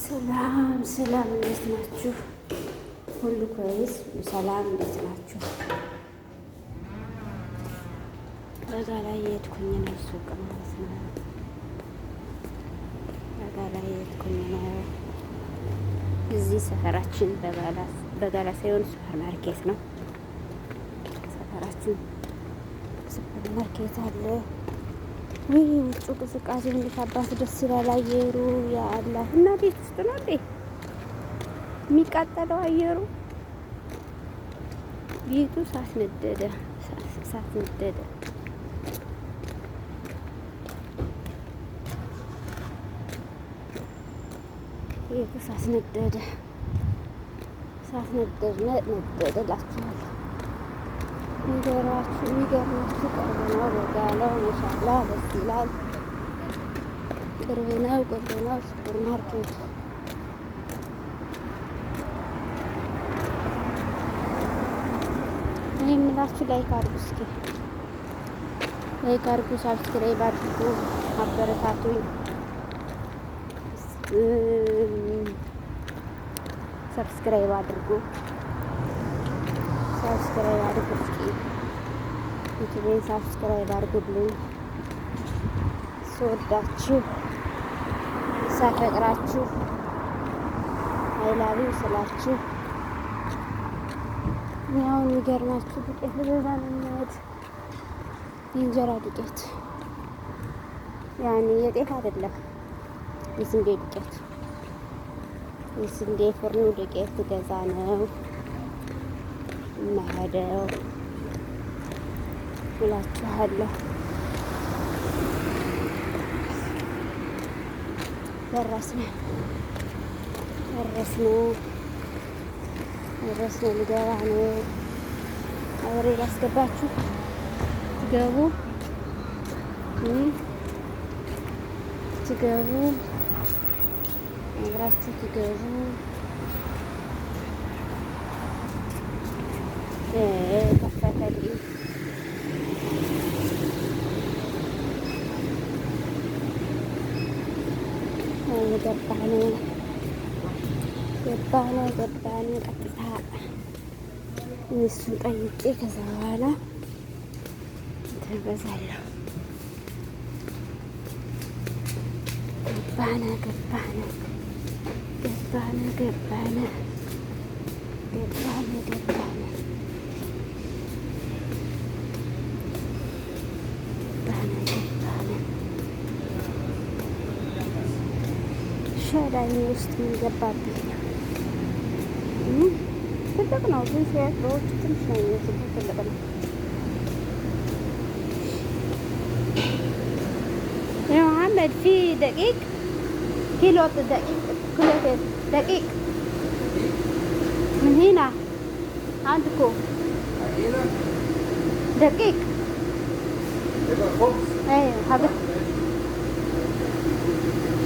ሰላም ሰላም፣ እንዴት ናችሁ? ሁሉ كويس፣ ሁሉ ሰላም፣ እንዴት ናችሁ? በጋ ላይ የሄድኩኝ ነው፣ ሱቅ ማለት ነው። በጋ ላይ የሄድኩኝ ነው። እዚህ ሰፈራችን በጋላ ሳይሆን ሱፐር ማርኬት ነው። ሰፈራችን ሱፐር ማርኬት አለ። ውይ ውጩ ቅዝቃዜ እንዴት አባት ደስ ይላል አየሩ። ያ አላህ እና ቤት ውስጥ ነው እንዴ የሚቃጠለው አየሩ? ቤቱ እሳት ነደደ፣ እሳት ነደደ። ቤቱ እሳት ነደደ፣ እሳት ነደደ፣ ነደደ እላችኋለሁ። የሚገርማችሁ የሚገርማችሁ ቅርብ ነው። በጋለው ማሻአላ ደስ ይላል። ቅርብ ነው፣ ቅርብ ነው ሱፐር ማርኬቱ። እኔ የምላችሁ like አድርጉ፣ እስኪ like አድርጉ፣ subscribe አድርጉ፣ አበረታቱኝ። Subscribe አድርጉ፣ subscribe አድርጉ፣ እስኪ ዩቲዩብን subscribe አድርጉልኝ። ስወዳችሁ ሳፈቅራችሁ I love you ስላችሁ ያው የሚገርማችሁ ዱቄት ልገዛ ነው የምሄድ። የእንጀራ ዱቄት ያኔ የጤፍ አይደለም፣ የስንዴ ዱቄት፣ የስንዴ ፍርኑ ዱቄት ልገዛ ነው የምሄደው እላችኋለሁ። ደረስን ደረስን ደረስን። ልገባ ነው። አብሬ ላስገባችሁ። ትገቡ ትገቡ አብራችሁ ትገቡ። ከፈተልኝ። ገባን ገባን ገባን። ቀጥታ እሱን ጠይቄ ከዛ በኋላ እንትን እገዛለሁ። ገባን ገባን ገባን ገባን ገባን ገባን ገባን ገባን። ሸዳኝ ውስጥ ምን ገባብኝ? ትልቅ ነው ግን ሲያየት በውጭ ትንሽ ነው የሚመስል፣ ትልቅ ነው። يا محمد في دقيق كيلو دقيق كيلو دقيق من هنا عندكم عجينة دقيق يبقى خبز. ايوه حبيبتي،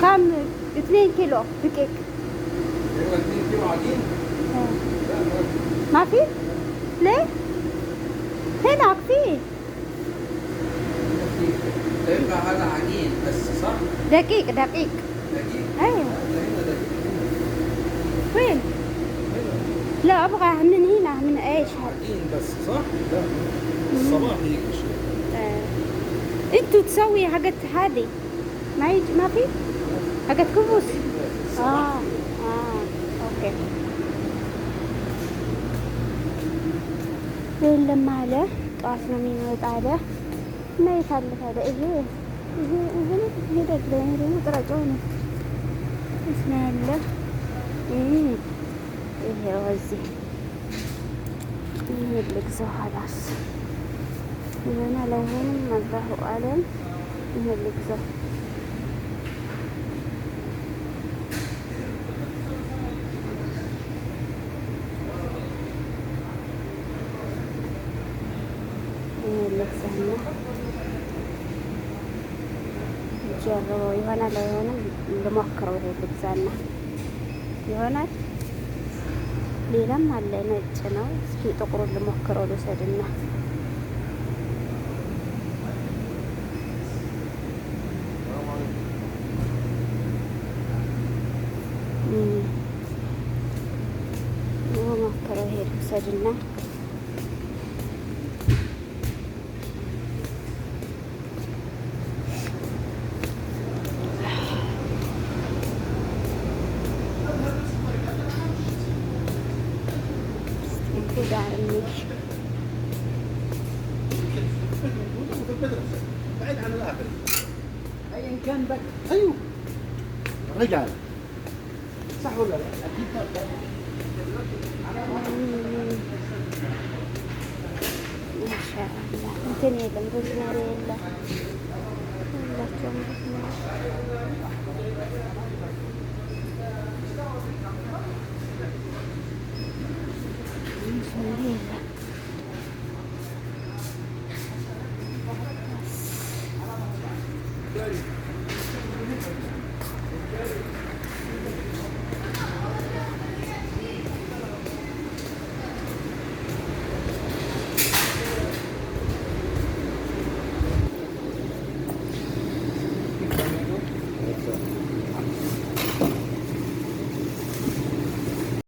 كم؟ 2 كيلو دقيق. يبقى 2 كيلو عجين. لا ما في. ما في؟ ليه؟ هناك في. يبقى هذا عجين بس صح؟ دقيق دقيق. دقيق. ايوه. لا، هنا دقيق. وين؟ هنا. لا، ابغى من هنا، من ايش هذا؟ عجين بس صح؟ لا، الصباح يجي شيء. انتوا تسوي حقت هذه ما يجي، ما في حقت كبوس. اه okay، የለም አለ። ጠዋት ነው የሚመጣ አለ። እና የት አለ ታዲያ? ይሄ ይሄ ይሄ ነው። ይሄ አይደለም፣ ይሄ ደግሞ ጥራጫው ነው። የት ነው ያለ? ይሄው እዚህ። ይሄ ልግዛው። خلاص ይሆናል አይሆንም الله أعلم። ይሄ ልግዛው። ይሄ ልግዛና ጀርበው ይሆናል አይሆንም ልሞክረው። ይሄ ልግዛና ይሆናል። ሌላም አለ፣ ነጭ ነው። እስኪ ጥቁሩን ልሞክረው ልውሰድና። ልውሰድና خضار. بعيد عن الاخر ايا كان بك. ايوه رجع، صح ولا لا؟ اكيد. ማሻአላህ እንትን የለም፣ ሮዝመሪ የለም፣ ሁላቸውም ሮዝመሪ።